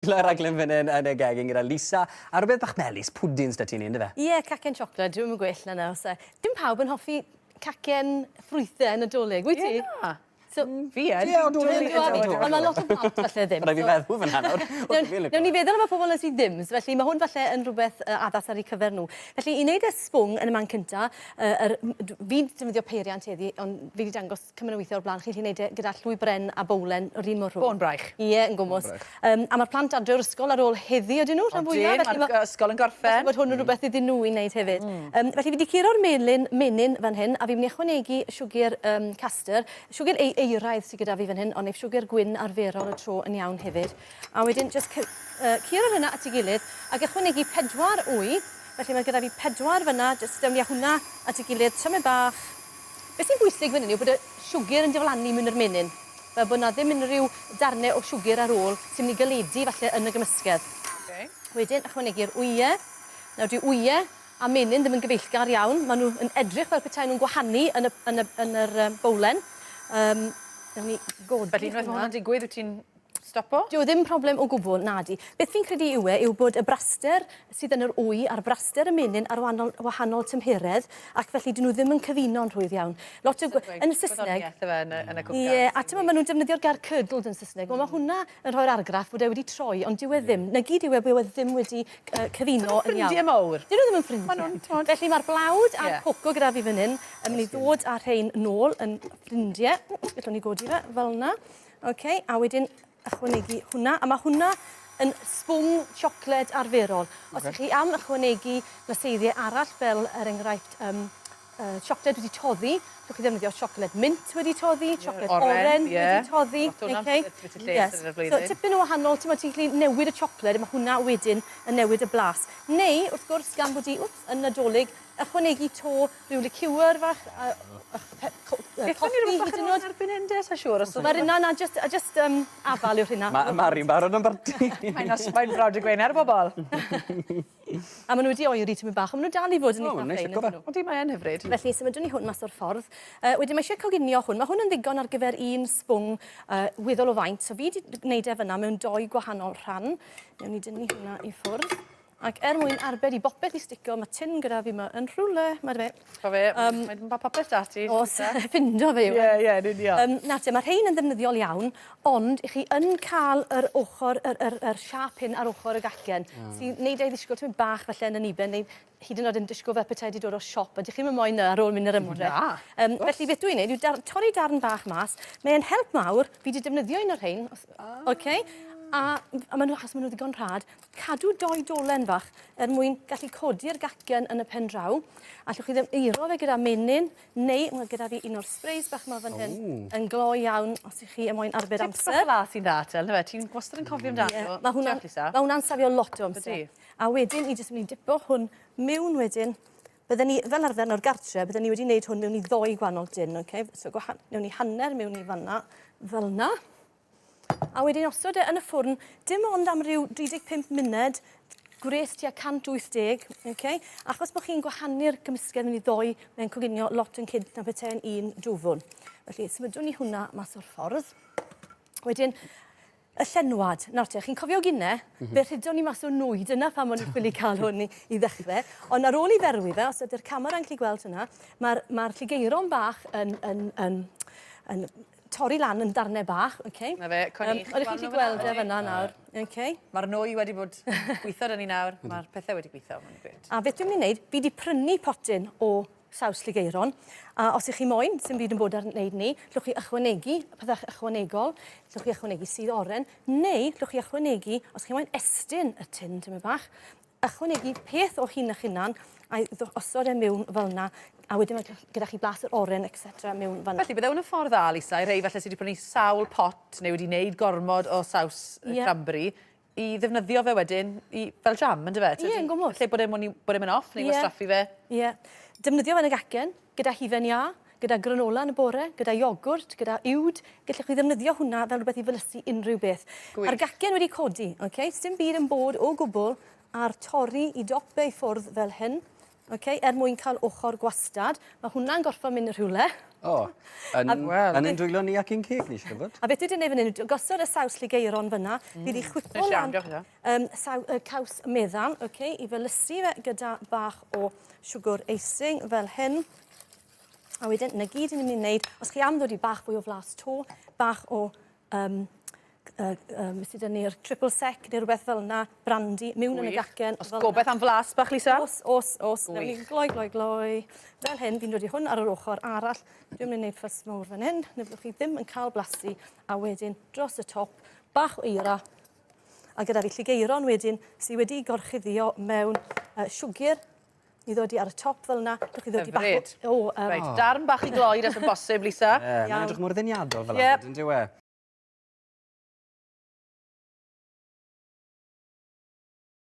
Y raglen fan hyn yn y gegin gyda Lisa a rhywbeth bach melys, pwdins 'da ti ni, yndyfe? Ie, cacen siocled, dwi'm yn gwell na 'na oes e? Dim pawb yn hoffi cacen ffrwythe Nadolig, wyt ti? Ie, na. So, Fi yn. Ie, ond dwi'n Dwi yn, ond mae lot o blant falle ddim. Rhaid fi feddwl fan nawr. Newn ni feddwl am y pobl sydd ddim, so felly mae hwn falle yn rhywbeth addas ar eu cyfer nhw. Felly i wneud y sbwng yn y man cynta, uh, er, fi'n defnyddio peiriant heddi, ond fi wedi dangos cymaint o weithiau o'r blaen, chi'n gallu neud e gyda llwy bren a bowlen, yr un mor rhwydd. Bôn braich. Ie, yn gwmws. Um, a mae'r plant adre o'r ysgol ar ôl heddi ydyn nhw, rhan fwyaf. Odyn, mae'r ysgol yn gorffen. Felly bod hwn yn rhywbeth iddyn nhw i wneud hefyd. Mm. Um, felly fi wedi curo'r melyn, menyn fan hyn, a fi'n mynd i ychwanegu siwgr um, caster, siwgr ei eiraidd sydd gyda fi fan hyn, ond neith siwgr gwyn arferol y tro yn iawn hefyd. A wedyn jyst uh, curo'r hynna at ei gilydd, ac ychwanegu pedwar wy, felly mae gyda fi pedwar fyna, jyst defnyddio hwnna at ei gilydd, tymed bach. Beth sy'n bwysig fan hyn yw bod y siwgr yn diflannu mewn i'r menyn, fel bod 'na ddim unrhyw darnau o siwgr ar ôl sy'n mynd i galedu falle yn y gymysgedd. Okay. Wedyn ychwanegu'r wyau. Nawr dyw wyau a menyn ddim yn gyfeillgar iawn, maen nhw yn edrych fel petai nhw'n gwahanu yn y, yn y, yn yr um, bowlen. Um, Nawn ni godi Felly unwaith mae hwnna'n digwydd, wyt ti'n stopo? Dyw e ddim problem o gwbl, nadi. Beth fi'n credu yw e yw bod y braster sydd yn yr wy a'r braster y menyn ar wahanol, wahanol tymheredd ac felly dyn nhw ddim yn cyfuno'n rhwydd iawn. Lot o... Yn y Saesneg... Gwyddoniaeth yw e yn y, yn y cwcan. Ie, a ti'n maen nhw'n defnyddio'r gair curdled yn Saesneg. Wel, mae hwnna yn rhoi'r argraff bod e wedi troi, ond dyw e ddim. Na gyd yw e bod e ddim wedi uh, cyfuno yn iawn. Ffrindiau mawr. Dyn nhw ddim yn ffrindiau. Maen nhw'n, t'mod... Felly mae'r blawd a'r yeah. coco gyda fi fan hyn yn mynd i ddod â rhein nôl yn ffrindiau. Gallwn ni godi fe fel yna. Ok, a wedyn ychwanegu hwnna, a ma' hwnna yn sbwng siocled arferol. Os ych chi am ychwanegu glaseiriau arall fel er enghraifft yym yy siocled wedi toddi, allwch chi ddefnyddio siocled mint wedi toddi, siocled oren wedi toddi. Lot o hwnna'n Yes. So tipyn o wahanol, t'mod ti'n gallu newid y siocled a ma' hwnna wedyn yn newid y blas. Neu wrth gwrs gan bod 'i wps yn Nadolig, ychwanegu 'to rhyw liqueur fach a Gaethon ni rywbeth bach yn ôl erbyn hyn de, sa i'n siŵr os Mae'r un na jyst a jyst um, afal yw'r hynna. Mae Mari'n barod am barti. Mae'n os mae'n brawd y Gwener bobl. A maen nhw wedi oeri tipyn bach, ond maen nhw dal i fod yn eitha ffein. ydyn nhw. Yndi, mae yn hyfryd. Felly, symudwn ni hwn mas o'r ffordd. Uh, wedyn mae eisiau coginio hwn. Mae hwn yn ddigon ar gyfer un sbwng uh, weddol o faint. So fi wedi gwneud e fyna mewn doi gwahanol rhan. Newn ni dynnu hwnna i ffwrdd. Ac er mwyn arbed i bopeth i stico, mae tin gyda fi 'ma yn rhywle, mae 'da fe. Co fe, um, mae ma popeth 'da ti. Os, ffindo fe yw e. Ie, ie, yn union. Um, na te, mae rhein yn ddefnyddiol iawn, ond i chi yn cael yr ochr, yr, yr, yr siâp hyn ar ochr y gacen, mm. sy'n neud ei ddisgwyl tipyn bach felly yn y niben, neu hyd yn oed yn disgwyl fel petai wedi dod o siop, a dych chi'm yn moyn 'na ar ôl mynd yr ymdrech. Na. Um, felly beth dwi'n neud yw dar, torri darn bach mas. Mae'n help mawr, fi wedi defnyddio un o'r rhein, os, ah. okay? a, a maen nhw, achos maen nhw ddigon rhad, cadw doi dolen fach er mwyn gallu codi'r gacen yn y pen draw. Allwch chi ddim eiro fe gyda menyn, neu mae gyda fi un o'r sprays bach yma fan hyn, yn gloi iawn os ych chi yn moyn arbed Tips amser. bach fel 'a sy'n dda te, yndyfe? Ti'n wastad yn cofio amdano Ie, nhw. ma' hwnna'n Diolch Lisa. ma' hwnna'n safio lot o amser. Ydi. A wedyn ni jyst yn mynd i dipo hwn mewn wedyn. Bydden ni, fel arfer nawr gartre, bydden ni wedi wneud hwn mewn i ddoi gwahanol dyn, okay? So gwahan- newn ni hanner mewn i fan'na, fel 'na. A wedyn osod e yn y ffwrn, dim ond am ryw 35 munud, gwres tua 180, okay? Achos bod chi'n gwahanu'r gymysgedd mewn i ddoi, mae'n coginio lot yn cynt na petai'n un dwfwn. Felly, symudwn ni hwnna mas o'r ffordd. Wedyn, y llenwad. Nawr te, chi'n cofio gynne, mm -hmm. fe rhedon ni mas o nwy, dyna pam o'n i'n ffili cael hwn i, i ddechrau. Ond ar ôl i ferwi fe, os ydy'r camera'n gallu gweld hwnna, mae'r mae lligeiron bach yn, yn, yn, yn, torri lan yn darnau bach, oce. Na fe, con i. Um, Oeddech chi'n gallu gweld e fyna nawr, oce. Mae'r nwy wedi bod gweithio dyn ni nawr, mae'r pethau wedi gweithio, mae'n gret. A beth dwi'n mynd i wneud, fi wedi prynu potyn o saws lligeiron, a os ych chi moyn, sy'n byd yn bod ar wneud ni, llwch chi ychwanegu pethau ychwanegol, llwch chi ychwanegu sudd oren, neu llwch chi ychwanegu, os chi moyn estyn y tin tymed bach, Ychwanegu peth o hun a'ch hunan a'i osod e miwn fel 'na a wedyn ma' gyda chi blas yr oren et cetera miwn fan 'na. Felly bydde 'wn yn ffordd dda Lisa i rhei falle sy 'di prynu sawl pot neu wedi neud gormod o saws Ie. cranberry i ddefnyddio fe wedyn i fel jam yndyfe? Ie yn gwmws. Lle bod e'n myn' i bod e'n myn' off neu Ie. wastraffu fe. Ie. Defnyddio fe yn y gacen gyda hufen iâ, gyda granola yn y bore, gyda iogwrt, gyda uwd. Gellech chi ddefnyddio hwnna fel rhywbeth i felysu unrhyw beth. Gwych. A'r gacen wedi codi, oce? Sdim byd yn bod o gwbl ar torri i dop e i ffwrdd fel hyn, oce? Er mwyn cael ochr gwastad. Mae hwnna'n gorfod mynd yn rhywle. O, yn, Wel. yn ein dwylo ni ac ein ceg ni, siŵr o fod. A beth dwi wedi gwneud fan hyn, yw gosod y saws lligeiron fyna, mm. fi wedi chwipo Neis iawn, lan diolch Lisa. um, saw, caws meddal, okay, i felysu fe gyda bach o siwgr icing fel hyn. A wedyn, na gyd ni'n mynd i wneud, os chi am ddod i bach fwy o flas to, bach o um, um, sydd yn ni'r triple sec neu rhywbeth fel yna, brandy, mewn yn y Gwych. gacen. Os fel 'na. gobeith am flas bach, Lisa? Os, os, os. Newn ni Gwych. gloi, gloi, gloi. Fel hyn, fi'n dod i hwn ar yr ochr arall. Dwi'n mynd i wneud ffys mawr fan hyn, neu byddwch chi ddim yn cael blasu. A wedyn, dros y top, bach o eira. A gyda fi lligeiron wedyn, sydd wedi gorchuddio mewn siwgr. I ddod i ar y top fel yna. Dewch chi ddod i bach Hyfryd. o... o Reit, darn bach i gloi, os yn bosib, Lisa. Ie, mae'n Iawn. edrych mor ddeniadol fel Ie. arfer, yn dyw e?